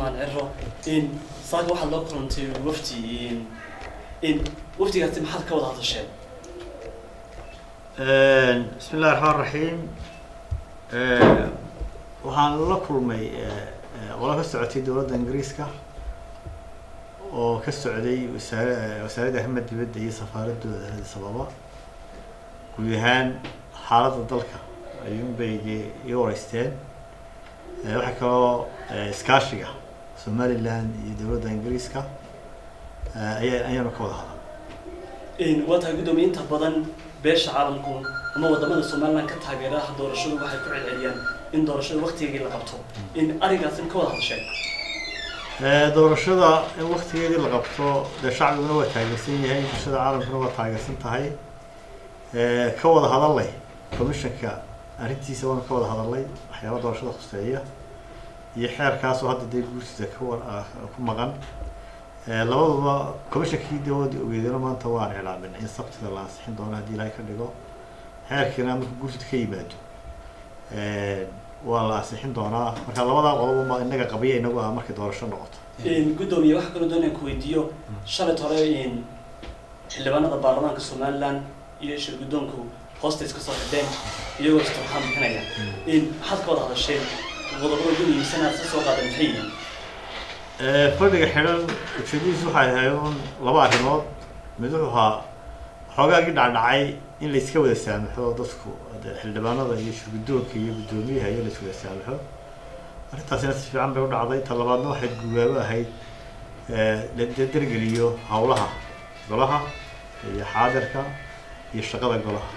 Cabdiraxmaan Ciro. Saaka waxaad loo kulantay wafdi. Wafdigaasi maxaad ka wada hadasheen? Bismi illahi raxmaan raxiim. Waxaan la kulmay qolo ka socotay dowladda Ingiriiska oo ka socday wasaaradda arrimaha dibadda iyo safaaradooda Addis Ababa. Guud ahaan xaaladda dalka ayuunbay dee iga wareysteen. Waxaa kaloo iskaashiga Somaliland iyo dowladda Ingiriiska ayaanu ka wada hadal. Waa tahay, guddoomiye. Inta badan beesha caalamku ama wadamada Somaliland ka taageeraha doorashadu waxay ku celceliyaan in doorashada waktigeedii la qabto. In arrinkaasi ka wada hadasheen? Doorashada in waktigeedii la qabto dee shacbiguna waa taageersan yahay, bulshada caalamkuna waa taageersan tahay. Ka wada hadalnay commissionka arrintiisa, waanu ka wada hadalnay waxyaaba doorashada khuseeya iyo xeerkaasoo hadda dee guurtida kawa ku maqan. Labaduba commissionkii dee waad ogeedeen, maanta waan iclaaminay in Sabtida la ansixin doono haddii Ilaahay ka dhigo. Xeerkiina markuu guurtida ka yimaado waa la ansixin doonaa. Marka labadaa qodob ma inaga qabiya inagu ah markay doorasho noqoto. Guddoomiye, waxaa kaloo doonaya ku weydiiyo: shalay hore xildhibaanada baarlamaanka Somaliland iyo shir guddoonku hoosta iska soo xidheen iyagoo isturxaan bixinaya. Maxaad ka wada hadasheen? Qodobada ugu muhiimsan aad ka soo qaadan maxay yihiin? Fadhiga xidhan ujeedadiisu waxay ahayd un laba arrimood. Mid wuxuu ahaa xoogaagii dhacdhacay in la iska wada saamaxo dadku dee xildhibaanada iyo shirguddoonka iyo guddoomiyaha iyo la iska wada saamaxo. Arrintaasina si fiican bay u dhacday. Ta labaadna waxay gubaabo ahayd la dargeliyo howlaha golaha iyo xaadirka iyo shaqada golaha.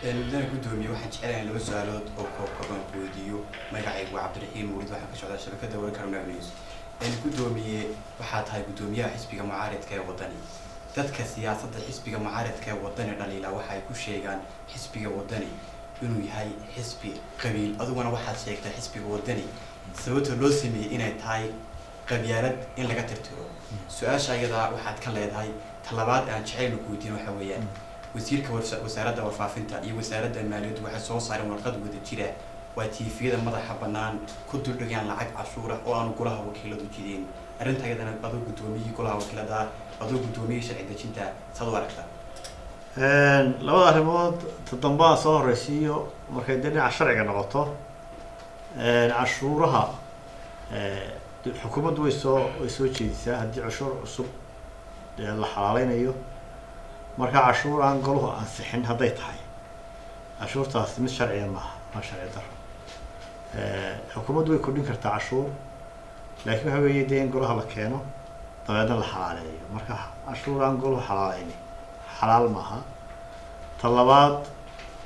Mudane guddoomiye, waxaan jecelahay laba su-aalood oo koob kooban ku weydiiyo. Magacaygu waa Cabdiraxiim Murid, waxaan ka socdaa shabakada wararka Runaag News. Guddoomiye, waxaa tahay guddoomiyaha xisbiga mucaaridka ee Wadani. Dadka siyaasadda xisbiga mucaaridka ee Wadani dhaliila waxay ku sheegaan xisbiga Wadani inuu yahay xisbi qabiil. Adiguna waxaad sheegtay xisbiga Wadani sababta loo sameeyey inay tahay qabyaalad in laga tirtiro. Su-aasha ayadaa waxaad ka leedahay? Talabaad aan jeceyl ku weydiin waxa weeyaan, wasiirka wasaaradda warfaafinta iyo wasaaradda maaliyaddu waxay soo saareen warqad wada jira waa TV-yada madaxa bannaan ku duldhigaan lacag cashuura oo aanu golaha wakiiladu jideen. Arrinta ayadana, adoo guddoomiyihii golaha wakiilada, adoo guddoomiyihii sharci dejinta, saad u aragtaa? Labada arrimood toddobaad soo horeysiiyo. Markay dee dhinaca sharciga noqoto, cashuuraha xukuumaddu way soo jeedisaa haddii cashuur cusub dee la xalaaleynayo. Marka cashuur aan goluhu ansixin hadday tahay, cashuurtaasi mid sharciya maaha, waa sharci daro. Xukuumaddu way kordhin kartaa cashuur, laakiin waxa weeye dee in golaha la keeno, dabeedna la xalaaleeyo. Marka cashuur aan goluhu xalaaleyni xalaal maaha. Ta labaad,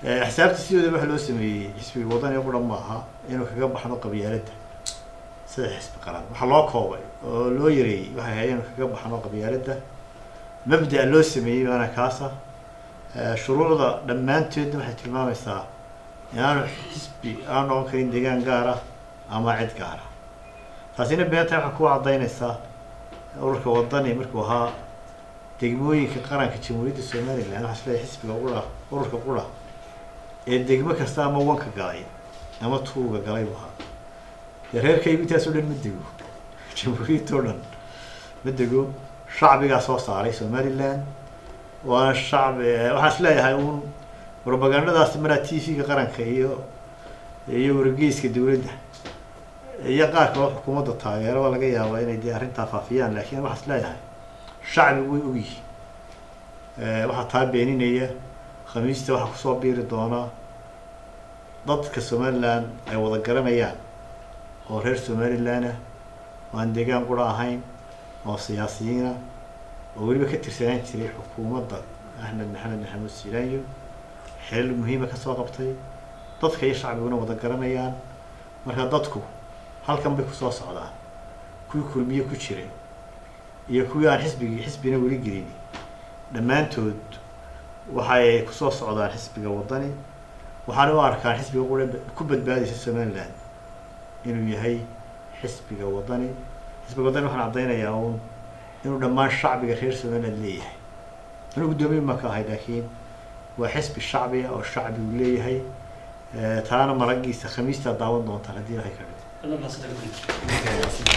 xisaabta sidooda waxa loo sameeyey xisbiga Wadani qura maaha inuu kaga baxno qabyaaladda sida xisbi qaran. Waxaa loo koobay oo loo yareeyey waxay ahayd inuu kaga baxno qabyaaladda. Mabda loo sameeyey baana kaasa. Shuruucda dhammaantoodna waxay tilmaamaysaa inaanu xisbi aan noqon karin deegaan gaar ah ama cid gaar ah. Taasina beenta waxaa ku caddaynaysaa ururka Wadani markuu ahaa degmooyinka qaranka Jamhuuriyadda Somaliland, waxaa isleeyahay xisbiga qura, ururka qura ee degmo kasta ama wanka galay ama tuuga galay buu ahaa. Dee reerkaygu intaas oo dhan ma dego, jamhuuriyadda oo dhan ma dego. Shacbigaa soo saaray Somaliland, waana shacbi. Waxaan is leeyahay uun propagandadaasi maraa TV-ga qaranka iyo wargeyska dowladda iyo qaar kaloo xukuumadda taageero waa laga yaabaa inay dee arrintaa faafiyaan, laakiin waxaan is leeyahay shacbigu way ogyihiin. Waxaa taa beeninaya Khamiista waxaa kusoo biiri doona dadka Somaliland ay wada garanayaan oo reer Somaliland ah oo aan deegaan qura ahayn oo siyaasiyiina oo weliba ka tirsanaan jiray xukuumadda Axmed Maxamed Maxamuud Siilaanyo, xilal muhiima kasoo qabtay, dadka iyo shacbiguna wada garanayaan. Marka dadku halkan bay kusoo socdaan, kuwii Kulmiye ku jiray iyo kuwii aan xisbigii xisbina weli gelin, dhammaantood waxay kusoo socdaan xisbiga Wadani. Waxaana u arkaan xisbiga qura ku badbaadaysa Somaliland inuu yahay xisbiga Wadani. Xisbiga Wadani waxaan caddaynayaa uun inuu dhammaan shacbiga reer Somaliland leeyahay. Anuu guddoomiye ma ka ahay, laakiin waa xisbi shacbiga oo shacbigu leeyahay. Taana maragiisa Khamiistaa daawan doontaan haddii Ilahay ka dhigo. Aad baa mahadsantahay, guddoomiye.